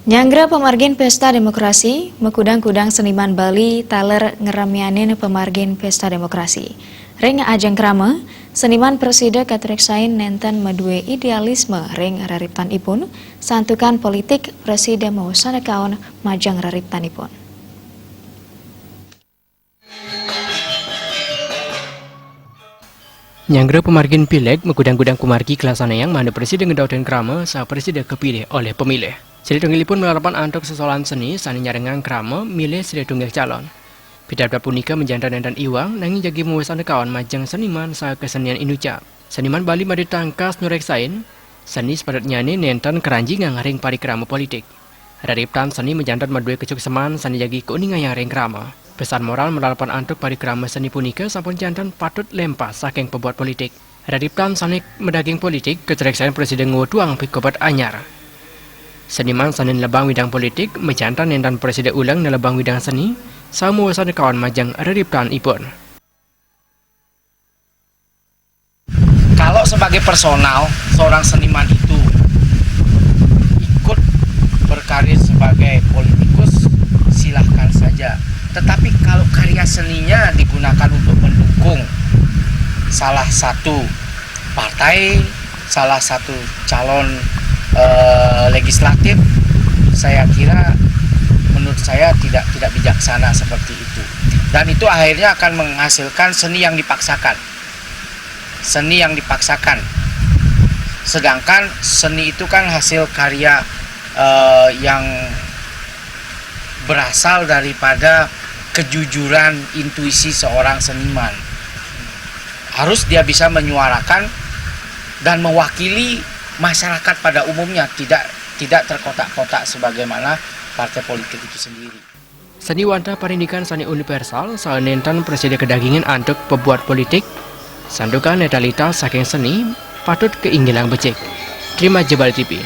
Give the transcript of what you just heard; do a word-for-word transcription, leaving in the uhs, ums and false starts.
Nyanggra pamargin Pesta Demokrasi, makudang-kudang seniman Bali taler ngramianin pamargin Pesta Demokrasi. Ring ajeng krama, seniman prasida katreksain nenten madue idealisme ring rariptanipun, santukan politik prasida mawasana kaon majeng rariptanipun. Nyanggra pamargin pileg, makudang-kudang pamargi kalaksanayang manut prasida ngedotin krama saha prasida kapilih olih pemilih. Sida tunggilipun malarapan antuk sesolan seni sane nyarengang krama milih sida tunggil calon. Pidabdab punika majanten nenten iwang, nanging jagi mawasana kaon majeng seniman saha kesenian inucap. Seniman Bali made tangkas nureksain, seni sepatutnyane nenten karanjingang ring parikrama politik. Rariptan seni majanten madue kacukseman sane jagi kauningayang ring krama. Pesan moral malarapan antuk parikrama seni punika sampun janten patut lempas saking pabuat politik. Rariptan sane madaging politik katreksain prasida ngwetuang pikobet anyar. Seniman sane nelebang widang politik majanten nenten prasida uleng nelebang widang seni, saha mawasana kaon majeng rariptanipun. Kalau sebagai personal, seorang seniman itu ikut berkarir sebagai politikus, silahkan saja. Tetapi kalau karya seninya digunakan untuk mendukung salah satu partai, salah satu calon eh, legislatif, saya kira, menurut saya, tidak tidak bijaksana seperti itu. Dan itu akhirnya akan menghasilkan seni yang dipaksakan. Seni yang dipaksakan. Sedangkan seni itu kan hasil karya eh, yang berasal daripada kejujuran intuisi seorang seniman. Harus dia bisa menyuarakan dan mewakili masyarakat pada umumnya, tidak tidak terkotak-kotak sebagaimana partai politik itu sendiri. Seni wantah parindikan sane universal, saha nenten prasida kadagingan antuk pabuat politik, santukan netralitas saking seni patut kainggilang becik. Trima Jebal T V.